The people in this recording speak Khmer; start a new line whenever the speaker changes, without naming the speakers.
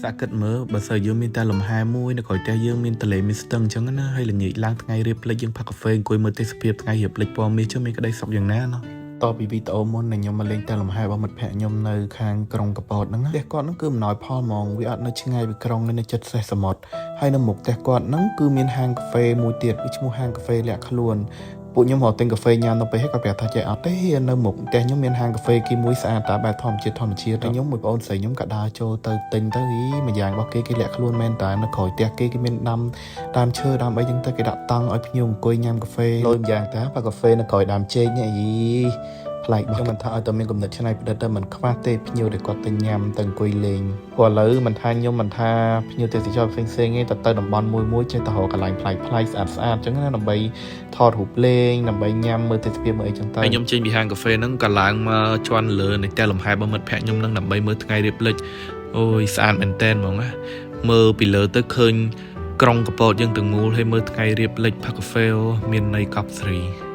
សាកគិតមើលបើសិនយើងមានតែលំហែមួយនៅក្រោយផ្ទះយើងមានទន្លេមានស្ទឹងអញ្ចឹងណាហើយល្ងាចឡើងថ្ងៃរៀបលិចយើងផឹកកាហ្វេអង្គុយមើលទេសភាពថ្ងៃរៀបលិចពណ៌មាសចឹងមានក្តីសុខយ៉ាងណាណោះតពីវីដេអូមុនដែលខ្ញុំមកលេងតែលំហែរបស់មិត្តភ័ក្ដិខ្ញុំនៅខាងក្រុងកពតហ្នឹងណាផ្ទះគាត់ហ្នឹងគឺអំណោយផលហ្មងវាអត់នៅឆ្ងាយពីក្រុងនៅចិត្តសេះសមុទ្រហើយនៅមុខផ្ទះគាត់ហ្នឹងគឺមានហាងកាហ្វេមួយទៀតវាឈ្មោះហាងកាហ្វេលាក់ខ្លួនពួកខ្ញុំរកទិញកាហ្វេញ៉ាំទៅពេលហើយគាត់ប្រាប់ថាចេះអត់ទេនៅមុខផ្ទះខ្ញុំមានហាងកាហ្វេគេមួយស្អាតតាបែបធម្មជាតិធម្មជាតិហើយខ្ញុំមួយបងអូនស្រីខ្ញុំក៏ដើរចូលទៅទិញទៅអីមួយយ៉ាងរបស់គេគេលាក់ខ្លួនមែនតើនៅក្រោយផ្ទះគេគេមានដាំដើមឈើដើមអីចឹងទៅគេដាក់តង់ឲ្យភ្ញៀវអង្គុយញ៉ាំកាហ្វេលយម្យ៉ាងតាបើកាហ្វេនៅក្រោយដើមចេកនេះអីប្លែកខ្ញុំមិនថាឲ្យតែមានគំនិតច្នៃប្រឌិតតែមិនខ្វះទេភ្ញៀវដែលគាត់ទៅញ៉ាំទៅអង្គុយលេងព្រោះឥឡូវមិនថាខ្ញុំមិនថាភ្ញៀវទេសចរផ្សេងៗទេតែទៅតំបន់មួយមួយចេះតែរកកន្លែងប្លែកប្លែកស្អាតស្អាតចឹងណាដើម្បីថតរូបលេងដើម្បីញ៉ាំមើលទេសភាពមើលអីចឹងទៅខ្ញុំចេញពីហាងកាហ្វេហ្នឹងក៏ឡើងមកជាន់លើនៃផ្ទះលំហែរបស់មិត្តភក្តិខ្ញុំហ្នឹងដើម្បីមើលថ្ងៃរៀបលិចអូយស្អាតមែនតែនហ្មងណាមើលពីលើទៅឃើញក្រុងកពតយើងទាំងមូលហើយមើលថ្ងៃរៀបលិចផឹកកាហ្វេអូមានន័យកប់ស្រី។